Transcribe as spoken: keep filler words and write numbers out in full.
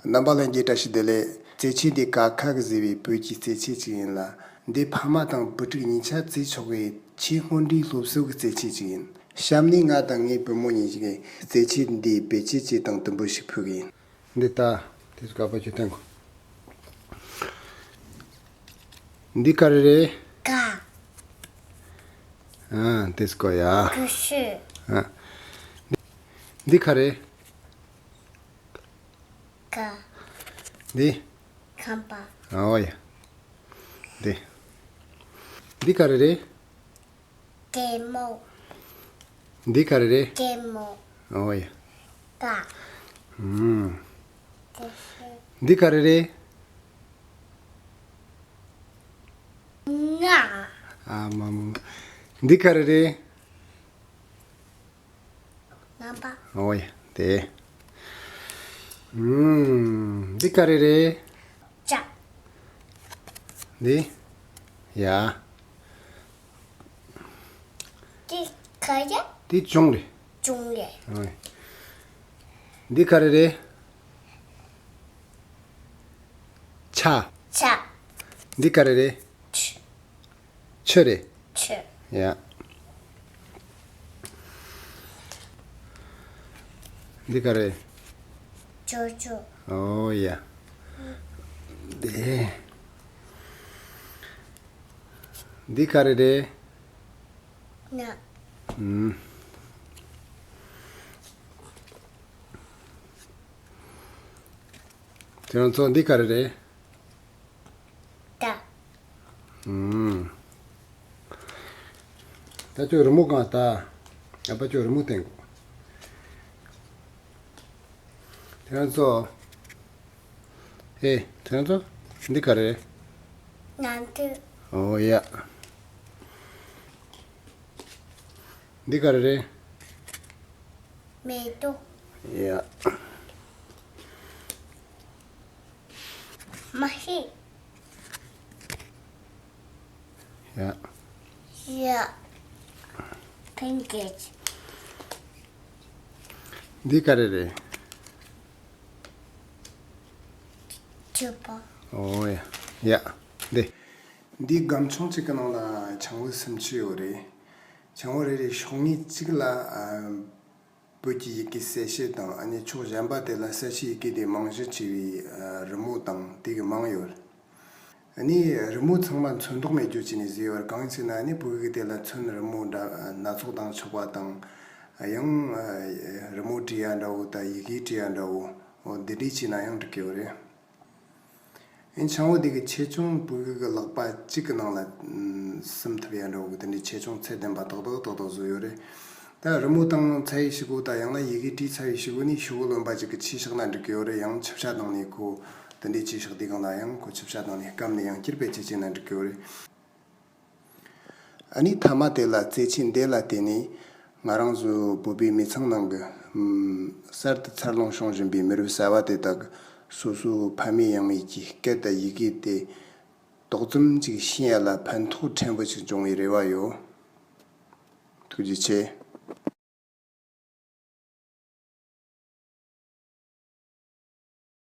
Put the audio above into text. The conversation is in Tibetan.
རྣམ་པ་ལྷན་རྒྱས་བཀྲ་ཤིས་བདེ་ལེགས། རྩེད་ཆས་འདི་ཀ་ཁ་གི་ཟེར་བའི་བོད་ཀྱི་རྩེད་ཆས་ཅིག་ཡིན་ལ། འདི་ཕ་མ་དང་བུ་ཕྲུག་གཉིས་ཆ་རྩེད་ཆོག་པའི་ཆེས་སྔོན་འགྲོའི་སློབ་གསོ་གི་རྩེད་ཆས་ཅིག་ཡིན། གཤམ་ནས་ང་དང་ངའི་བུ་མོ་གཉིས་ཀྱིས་རྩེད་ཆས་འདི་བེད་སྤྱད་བྱེད་སྟངས་དུམ་བུ་ཞིག་ཕུལ་གི་ཡིན། འདི་ལྟ། དེ་ཚོ་ག་པར་ཁྱོད་བསྟན་གོ། འདི་ག་རེ་རེད། ཀ་ཨ། དེ་ཚོ་གོ་ཡ། ཀུ་ཤུ། ཨ། འདི་ག་རེ། ཀ་འདི། ཁམ་པ། ཨོ་ཡ། འདི། འདི་ག་རེ་རེད། གད་མོ། འདི་ག་རེ་རེད། གད་མོ། ཨོ་ཡ། ཀ་ཨུམ། ཀུ་ཤུ། འདི་ག་རེ་རེད། ང་། ཨ་མ་མ། འདི་ག་རེ་རེད། རྣམ་པ། ཨོ་ཡ། དེ། ཨུམ། འདི་ག་རེ་རེད། ལྕགས། འདི། ཡ། འདི་ག་རེ། འདི་ཅོང་རེད། ཅོང་རེད། ཨོ་ཡ། འདི་ག་རེ་རེད། ཆ། ཆ། འདི་ག་རེ་རེད། ཆུ། ཆུ་རེད། ཆུ། ཡ། འདི་ག་རེ། ཅོ་ཅོ། ཨོ་ཡ། དེ། འདི་ག་རེ་རེད། ང་། ཨུམ། ཁྱེད་རང་ཚོ་འདི་ག་རེ་རེད། ད། ཨུམ། ད་ཁྱོད་རི་མོ་གང་ལྟ། ཨ་ཕ་ཁྱོད་རི་མོ་བསྟན་གོ། ཁྱེད་རང་ཚོ། ཨེ། ཁྱེད་རང་ཚོ། འདི་ག་རེ། ནང་དུ། ཨོ་ཡ། འདི་ག་རེ་རེད། མེ་ཏོག་ཡ། མ་ཧེ། ཡ། ཡ། ཕིང་ཀེ། འདི་ག་རེ་རེད། ཕྱུ་པ། ཨོ་ཡ། ཡ། འདི། འདི་སྒམ་ཆུང་གཅིག་གི་ནང་ལ་ཆང་བུ་སུམ་ཅུ་ཡོད་རེད། ཆང་བུ་རེ་རེ་ཤོག་ངོས་གཅིག་ལ་ཨ། བོད་ཀྱི་ཡི་གེ་གསལ་བཤད་དང་། ཨ་ནི་ཕྱོགས་གཞན་པ་དེ་ལ་གསལ་བྱེད་ཡི་གེ་དེ་རྨང་གཞི་བྱས་པའི་ཨ། རི་མོ་དང་དེ་གི་མིང་ཡོད། ཨ་ནི་རི་མོ་ཚང་མ་ཚོན་མདོག་མེད་རྒྱུ་བྱས་ནས་བཟོས་ཡོད། གང་ཡིན་ཟེར་ན། ཨ་ནི་བོད་ཡིག་དེ་ལ་ཚོན་རི་མོ་འདྲ་སྣ་ཚོགས་དང་ཕྱུག་པ་དང་། ཡང་ཨ། རི་མོ་བྲིས་ཡ་འདྲ་བོ་དང་ཡི་གེ་བྲིས་ཡ་འདྲ་བོ། འོ་འདི་འདྲས་བྱས་ན་ཡང་འགྲིག་གི་ཡོད་རེད། ཨེ། ཆང་བུ་འདི་གི་ཆེ་ཆུང་བོད་ཡིག་གི་ལག་པ་གཅིག་གི་ནང་ལ་ཨམ། ཟིན་ཐུབ་ཡ་འདྲ་བོ་གི་དེ་འདྲའི་ཆེ་ཆུང་ཚད་ལྡན་པ་ཏག་ཏག་ཏག་ཏག་བཟོས་ཡོད་རེད། ད་རི་མོ་བཏང་ཚར་བའི་གཞུག་གུ་དང་ཡང་ན་ཡི་གེ་བྲིས་ཚར་བའི་གཞུག་གུ་ནས་ཤོག་བུ་རློན་པ་ཅིག་གིས་ཆུ་བཞག་ན་འགྲིག་གི་ཡོད་རེད། ཡང་ཆུ་བྱ་བཏང་ནས་ཁོ་དེ་འདྲའི་ཆུ་བཞག་དུས་སྒང་ལ་ཡང་ཁོ་ཆུ་བྱ་བཏང་ནས་སྐམ་ནས་ཡང་བསྐྱར་བེད་སྤྱོད་བྱས་ན་འགྲིག་གི་ཡོད་རེད། ཨ་ནི་མཐའ་མ་དེ་ལ་རྩེད་ཆས་འདི་ལ་བརྟེན་ནས་ང་རང་ཚོ་བོད་པའི་མི་ཚང་ནང་གི་ཨམ། གསར་དུ་འཚར་ལོངས་བྱུང་བཞིན་པའི་མི་རབས་གསར་བ་དེ་དག་གིས་སོ་སོའི་ཕ་མེས་ཡང་མེས་ཀྱི་སྐད་དང་ཡི་གེ་དེ་ཏོག་ཙམ་ཅིག་ཤེས་ཡ་ལ་ཕན་ཐོགས་ཕྲན་བུ་ཅིག་འབྱུང་བའི་རེ་བ་ཡོད། ཐུགས་རྗེ་ཆེ།